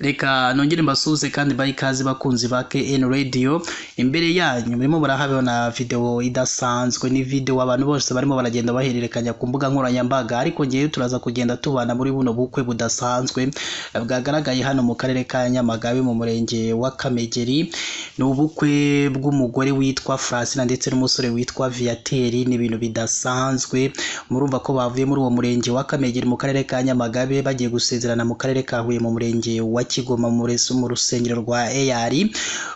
Reka nongere mbasuhuze kandi mbahe ikaze bakunzi ba KN Radio. Imbere yanyu murimo murahabona video idasanzwe, ni video abantu bose barimo baragenda bahererekanya ku mbuga nkoranyambaga, ariko ngewe turaza kugenda tubana muri buno bukwe budasanzwe bwagaragaye hano mu karere ka Nyamagabe mu murenge wa Kamegeri. Ni ubukwe bw'umugore witwa Francina ndetse n'umusore witwa Viateur. Ni ibintu bidasanzwe, murumva ko bavuye muri uwo murenge wa Kamegeri mu karere ka Nyamagabe bagiye gusezerana mu karere ka Huye mu murenge wa Kigoma mu rusengero rwa EAR.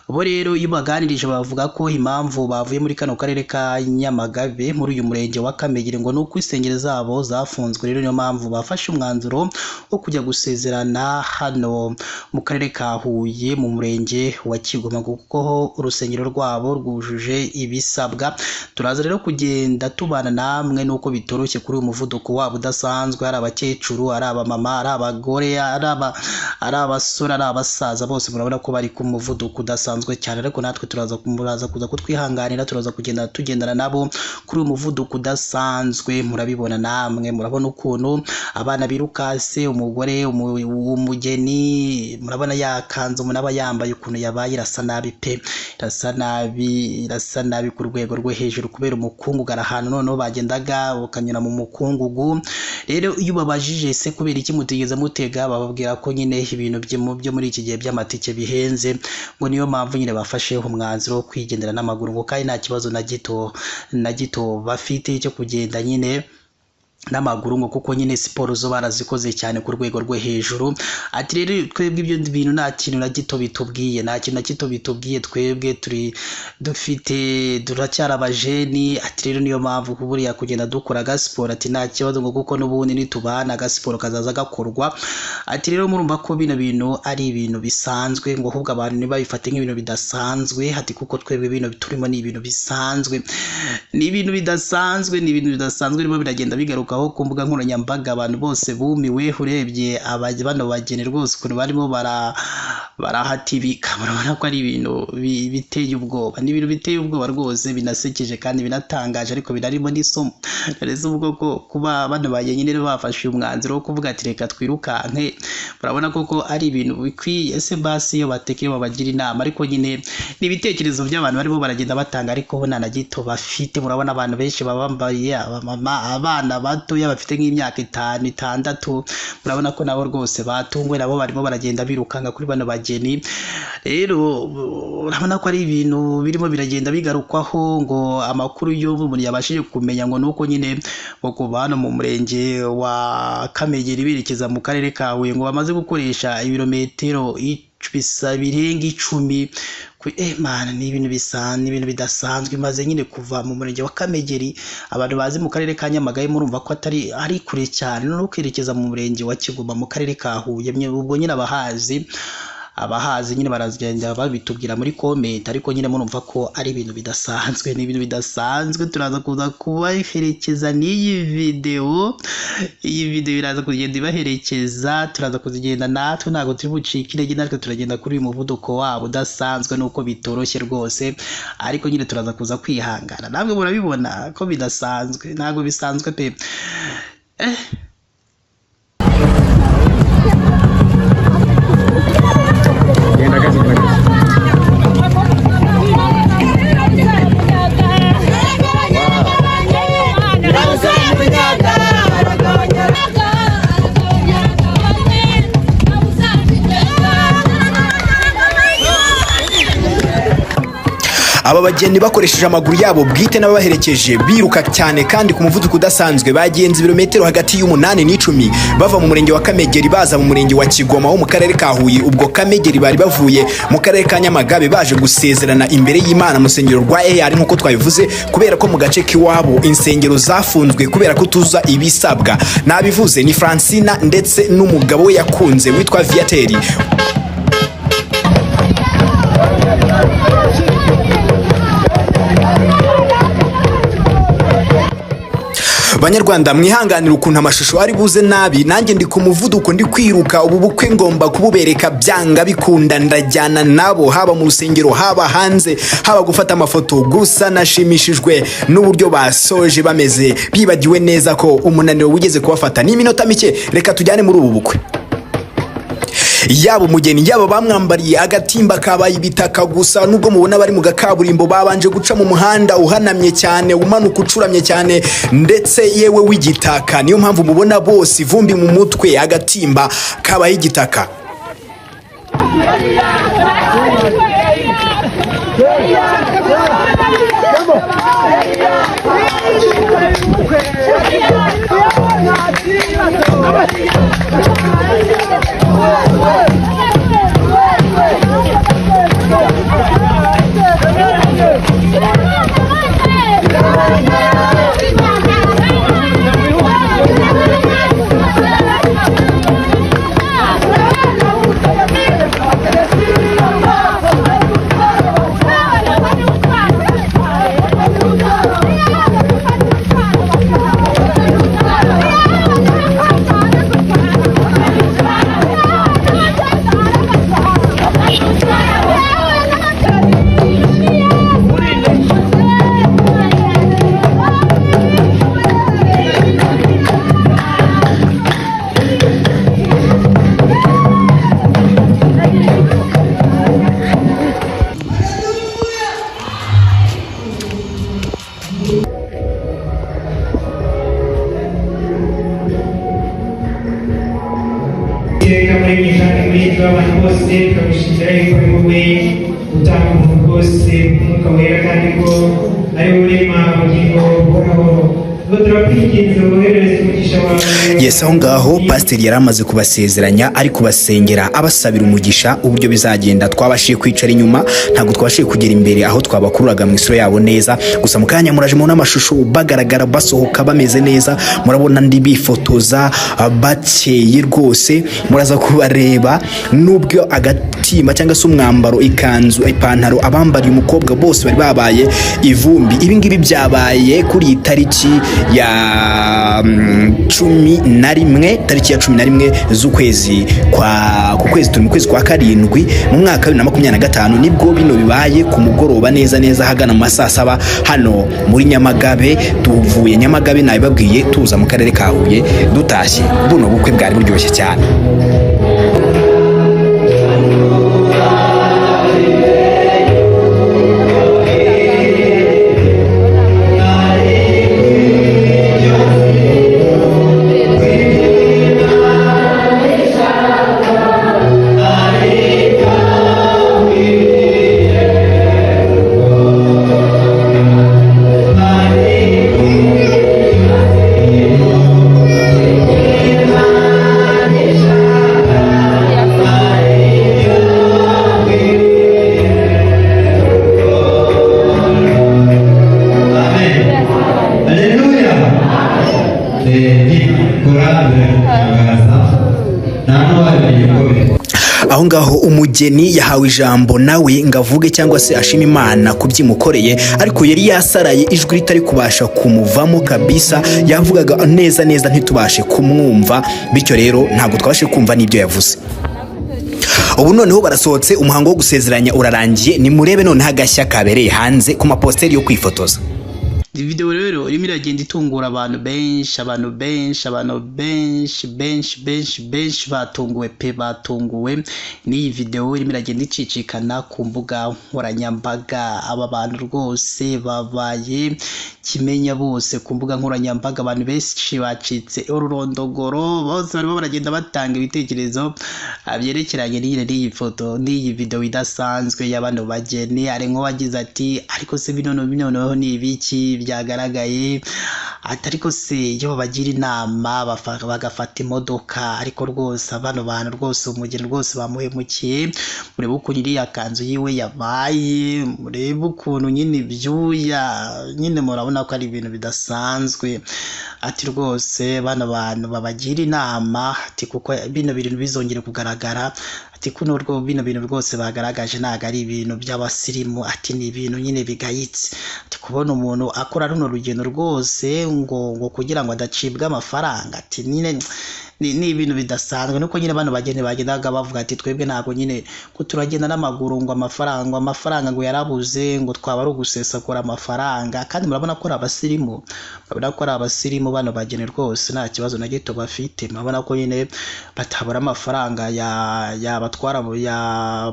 Bo rero iyo baganirije bavuga ko impamvu bavuye muri kano karere ka Nyamagabe muri uyu murenge wa Kamegeri ngo nuko insengero zabo zafunzwe, rero niyo mpamvu bafashe umwanzuro wo kujya gusezerana hano mu karere ka Huye mu murenge wa Kigoma kuko urusengero rwabo rwujuje ibisabwa. Turaza rero kugenda tubana namwe nuko bitoroshye kuri uyu muvuduko wabo udasanzwe, ari abakecuru, ari abamama, ari abagore, ari abasore, ari abasaza, bose murabona ko bari ku muvuduko udasanzwe cyane, ariko natwe turaza kuza kutwihanganira, turaza kugenda tugendana nabo kuri uyu muvuduko udasanzwe. Murabibona namwe, murabona ukuntu abana birukase, umugore umugeni murabona yakanze, umuntu aba yambaye ukuntu yabaye, irasa nabi pe, irasa nabi, irasa nabi ku rwego rwo hejuru kubera umukungugu ahantu noneho bagendaga bakanyura mu mukungugu. Rero iyo ubabajije se kubera iki mutigeze mutega, bababwira ko nyine ibintu byo muri iki gihe by'amatike bihenze, ngo niyo mpamvu nyine bafashe umwanzuro wo kwigendera n'amaguru, ngo kandi nta kibazo na gito bafite cyo kugenda nyine n'amaguru, ngo kuko nyine siporo zo barazikoze cyane ku rwego rwo hejuru. Ati rero twebwe ibyo bintu nta kintu na gito bitubwiye, nta kintu na gito bitubwiye, twebwe turi dufite turacyari abajeni. Ati rero niyo mpamvu buriya kugenda dukora agasiporo, ati nta kibazo ngo kuko n'ubundi nitubana agasiporo kazaza gakorwa. Ati rero murumva ko bino bintu ari ibintu bisanzwe, ngo ahubwo abantu ntibabifate nk'ibintu bidasanzwe, ati kuko twebwe bino turimo ni ibintu bisanzwe, ni ibintu bidasanzwe, ni ibintu bidasanzwe birimo biragenda bigaruka ku mbuga nkoranyambaga. Abantu bose bumiwe urebye bano bageni rwose ukuntu barimo barahatibika, murabona ko ari ibintu biteye ubwoba, ni ibintu biteye ubwoba rwose, binasekeje kandi binatangaje, ariko binarimo n'isomo. Rero ubwo ko kuba bano bageni nyine bafashe umwanzuro wo kuvuga ati reka twirukanke, murabona koko ari ibintu bikwiye. Ese basi iyo batekeye babagira inama, ariko nyine ni ibitekerezo by'abantu barimo baragenda batanga, ariko bo nta na gito bafite. Murabona abantu benshi babambaye, abamama, abana bato bafite nk'imyaka 5, 6, murabona ko nabo rwose batungwe, nabo barimo baragenda birukanga kuri bano bageni. Rero urabona ko ari ibintu birimo biragenda bigarukwaho, ngo amakuru y'ubu umuntu yabashije kumenya ngo nuko nyine ngo kuva hano mu murenge wa Kamegeri berekeza mu karere ka Huye ngo bamaze gukoresha ibirometero birenga 10. Mana, ni ibintu bisa, ni ibintu bidasanzwe. Maze nyine kuva mu murenge wa Kamegeri, abantu bazi mu karere ka Nyamagabe murumva ko atari ari kure cyane, no kwerekeza mu murenge wa Kigoma mu karere ka Huye. Ubwo nyine abahazi nyine barazigenda babitubwira muri comment, ariko nyine murumva ko ari ibintu bidasanzwe, ni ibintu bidasanzwe. Turaza kuza kubaherekeza n'iyi video, iyi video iraza kugenda ibaherekeza, turaza kuzigenda natwe, ntabwo turi bucike intege, natwe turagenda kuri uyu muvuduko wabo udasanzwe, nuko bitoroshye rwose, ariko nyine turaza kuza kwihangana. Namwe murabibona ko bidasanzwe, ntabwo bisanzwe pe. Aba bageni bakoresheje amaguru yabo bwite n'ababaherekeje biruka cyane kandi ku muvuduko udasanzwe, bagenze ibirometero hagati y'8 n'10 bava mu murenge wa Kamegeri baza mu murenge wa Kigoma wo mu karere ka Huye. Ubwo Kamegeri bari bavuye mu karere ka Nyamagabe baje gusezerana imbere y'Imana mu rusengero rwa EAR nk'uko twabivuze, kubera ko mu gace k'iwabo insengero zafunzwe kubera kutuza ibisabwa. Nabivuze ni Francina ndetse n'umugabo we yakunze witwa Viateur. Banyarwanda mwihanganira ukuntu amashusho ari buze nabi, nanjye ndi ku muvuduko ndi kwiruka, ubu bukwe ngomba kububereka byanga bikunda, ndajyana nabo haba mu rusengero haba hanze haba gufata amafoto. Gusa nashimishijwe n'uburyo basoje bameze, bibagiwe neza ko umunaniro wigeze kubafata. Ni iminota mike, reka tujyane muri ubu bukwe. Yaba umugeni, yaba bamwambariye, agatimba kabaye ibitaka gusa. Nubwo mubona bari mu gakaburimbo, babanje guca mu muhanda uhanamye cyane, umanuka ucuramye cyane, ndetse yewe w'igitaka. Niyo mpamvu mubona bose ivumbi mu mutwe, agatimba kabaye igitaka. Iteka muri kandi muri twe abantu bose turagushimira yuko ari wowe utanga ubuntu bwose bw'Umwuka Wera, kandi ko ari wowe urema ubugingo buhoraho. Ubwo turakwinginze woherereze umugisha wawe. Yes, aho ngaho pasiteri yari amaze kubasezeranya, ari kubasengera, abasabira umugisha uburyo bizagenda. Twabashije kwicara inyuma, ntabwo twabashije kugera imbere aho twabakururaga mu isura yabo neza. Gusa mu kanya muraje mubona amashusho bagaragara basohoka bameze neza, murabona ndi bifotoza, bakeye rwose. Muraza kubareba nubwo agatimba cyangwa se umwambaro, ikanzu, ipantaro abambariye umukobwa bose bari babaye ivumbi. Ibi ngibi byabaye kuri iyi tariki ya 11, tariki ya 11 z'ukwezi kwa ku kwezi turi mu kwezi kwa karindwi mu mwaka wa 2025, nibwo bino bibaye ku mugoroba neza neza ahagana mu ma saa saba hano muri Nyamagabe. Tuvuye Nyamagabe nabibabwiye, tuza mu karere ka Huye dutashye. Buno bukwe bwari buryoshye cyane. Haleluya. Gikora biratangaza, nta n'uwabimenya uko bikora. Aho ngaho umugeni yahawe ijambo nawe ngo avuge cyangwa se ashima Imana ku byimukoreye, ariko yari yasaraye, ijwi ritari kubasha kumuvamo kabisa. Yavugaga neza neza ntitubashe kumwumva, bityo rero ntabwo twabashe kumva n'ibyo yavuze. Ubu noneho barasohotse, umuhango wo gusezeranya urarangiye. Nimurebe noneho agashya kabereye hanze ku mapositeri yo kwifotoza. Iyi video rero irimo iragenda itungura abantu benshi, abantu benshi, abantu benshi benshi benshi benshi batunguwe pe, batunguwe n'iyi video irimo iragenda icicikana ku mbuga nkoranyambaga. Aba bantu rwose babaye kimenya bose ku mbuga nkoranyambaga, abantu benshi bacitse ururondogoro, bose barimo baragenda batanga ibitekerezo byerekeranye n'iyi foto, n'iyi video idasanzwe y'abano bageni. Hari nk'uwagize ati: "Ariko se bino noneho ni ibiki byagaragaye?" Ati: "Ariko se iyo babagira inama bagafata imodoka? Ariko rwose bano bantu rwose, umugeni rwose bamuhemukiye. Murebe ukuntu iriya kanzu yiwe yabaye, murebe ukuntu nyine ibyuya nyine, murabona ko ari ibintu bidasanzwe." Ati: "Rwose bano bantu babagira inama," ati, "kuko bino bintu bizongera kugaragara." Ati: "Kuno rwo bino bintu rwose bagaragaje ntabwo ari ibintu by'abasirimu," ati, "ni ibintu nyine bigayitse." Ati: "Kubona umuntu akora runo rugendo rwose ngo kugira ngo adacibwa amafaranga," ati, "nyine Ni ibintu bidasanzwe, nuko nyine bano bageni bagendaga bavuga ati twebwe ntabwo nyine ko turagenda n'amaguru, ngo amafaranga ngo yarabuze, ngo twaba ari ugusesagura amafaranga. Kandi murabona ko ari abasirimu, murabona ko ari abasirimu bano bageni rwose, nta kibazo na gito bafite. Murabona ko nyine batabura amafaranga yabatwara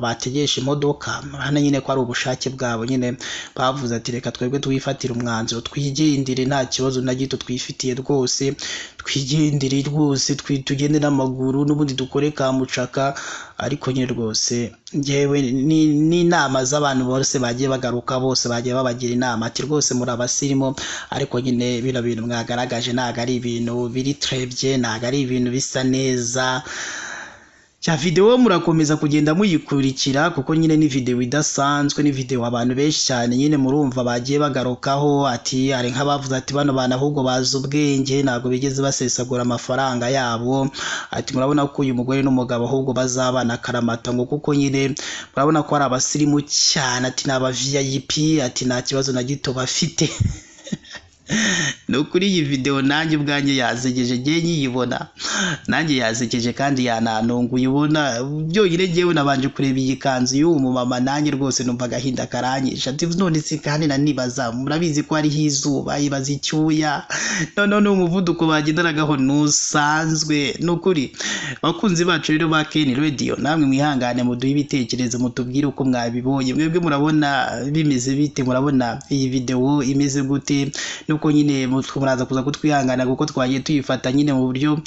bategesha imodoka. Murabona nyine ko ari ubushake bwabo nyine, bavuze ati reka twebwe twifatire umwanzuro, twigendere, nta kibazo na gito twifitiye rwose, twigendere rwose, tugende n'amaguru n'ubundi dukore kamucaka. Ariko nyine rwose njyewe n'inama z'abantu bose bagiye bagaruka, bose bagiye babagira inama ati rwose muri abasirimu, ariko nyine bino bintu mwagaragaje ntabwo ari ibintu biri trebye, ntabwo ari ibintu bisa neza. Ya video murakomeza kugenda muyikurikira, kuko nyine ni video idasanzwe, ni video abantu benshi cyane nyine murumva bagiye bagarukaho. Ati hari nk'abavuze ati bano bantu ahubwo bazi ubwenge, ntabwo bigeze basesagura amafaranga yabo. Ati murabona ko uyu mugore n'umugabo ahubwo bazabana akaramata, ngo kuko nyine murabona ko ari abasirimu cyane, ati ni aba VIP, ati nta kibazo na gito bafite. Ni ukuri iyi video nanjye ubwanjye yasekeje, ngiye nyiyibona nanjye yasekeje kandi yananunguye. Ubona byonyine ngewe nabanje kureba iyi kanzu y'uwo mumama, nanjye rwose numva agahinda karanyishe. Ati none se kandi nanibaza, murabizi ko hariho izuba, ibaza icyuya, none ni umuvuduko bagenderagaho ntusanzwe. Ni ukuri bakunzi bacu rero ba KN Radio, namwe mwihangane muduhe ibitekerezo, mutubwire uko mwabibonye. Mwebwe murabona bimeze bite? Murabona iyi video imeze gute? Nuko nyine muraza kuza kutwihangana, kuko twagiye tuyifata nyine mu buryo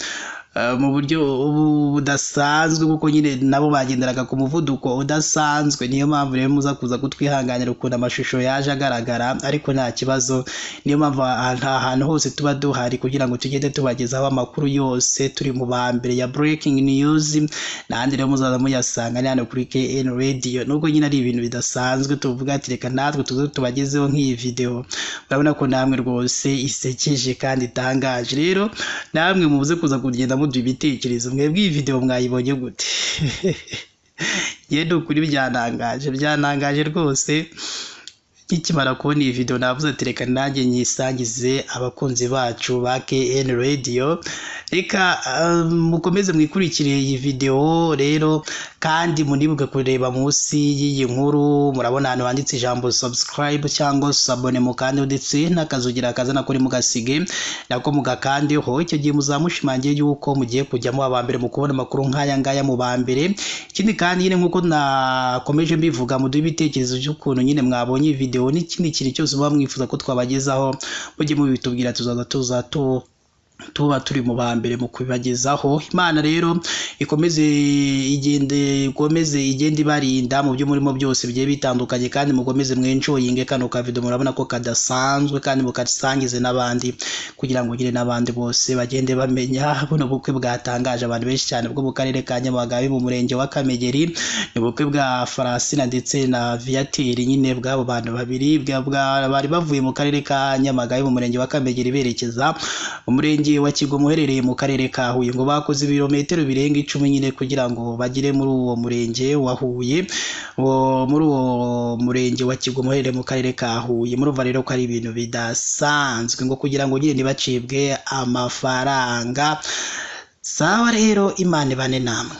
budasanzwe, kuko nyine nabo bagenderaga ku muvuduko udasanzwe. Niyo mpamvu rero muza kuza kutwihanganira ukuntu amashusho yaje agaragara, ariko nta kibazo. Niyo mpamvu nta hantu hose tuba duhari kugira ngo tugende tubagezaho amakuru yose, turi mu ba mbere ya breaking news, n'ahandi rero muzaza muyasanga ni hano kuri KN Radio. Nubwo nyine ari ibintu bidasanzwe, tuvuga ati reka natwe tuze tubagezeho nk'iyi video. Murabona ko namwe rwose isekeje kandi itangaje. Rero namwe muze kuza kugenda muduha ibitekerezo, mwebwe iyi video mwayibonye gute? Yenda ukuri byanangaje rwose. Nkikimara kubona iyi video navuze ati reka nanjye nyisangize abakunzi bacu ba KN Radio. Reka mukomeze mwikurikire iyi video rero, kandi munibuke kureba munsi y'iyi nkuru, murabona ahantu handitse ijambo subscribe cyangwa sabone, mukande ndetse n'akazugira kazana kuri mugasige nako mugakandeho. Icyo gihe muzamushimangiye yuko mugiye kujyamo aba mbere mu kubona amakuru nk'aya ngaya mu ba mbere. Ikindi kandi nyine nkuko nakomeje mbivuga, muduhe ibitekerezo by'ukuntu nyine mwabonye iyi video n'ikindi kintu cyose muba mwifuza ko twabagezaho, mujye mubitubwira, tuzaza tuza tuba turi mu ba mbere mu kubibagezaho. Imana rero ikomeze igende ibarinda mu byo murimo byose bigiye bitandukanye, kandi mukomeze mwenjoyinge kano ka video, murabona ko kadasanzwe, kandi mukasangize n'abandi kugira ngo ngire n'abandi bose bagende bamenya buno bukwe bwatangaje abantu benshi cyane bwo mu karere ka Nyamagabe mu murenge wa Kamegeri. Ni bukwe bwa Farasina ndetse na Viateur nyine, bw'abo bantu babiri bari bavuye mu karere ka Nyamagabe mu murenge wa Kamegeri berekeza mu murenge wa Kigoma uherereye mu karere ka Huye, ngo bakoze ibirometero birenga 10 nyine kugira ngo bagere muri uwo murenge wa Huye, muri uwo murenge wa Kigoma uherereye mu karere ka Huye. Murumva rero ko ari ibintu bidasanzwe, ngo kugira ngo nyine ntibacibwe amafaranga. Sawa rero, Imana ibane namwe.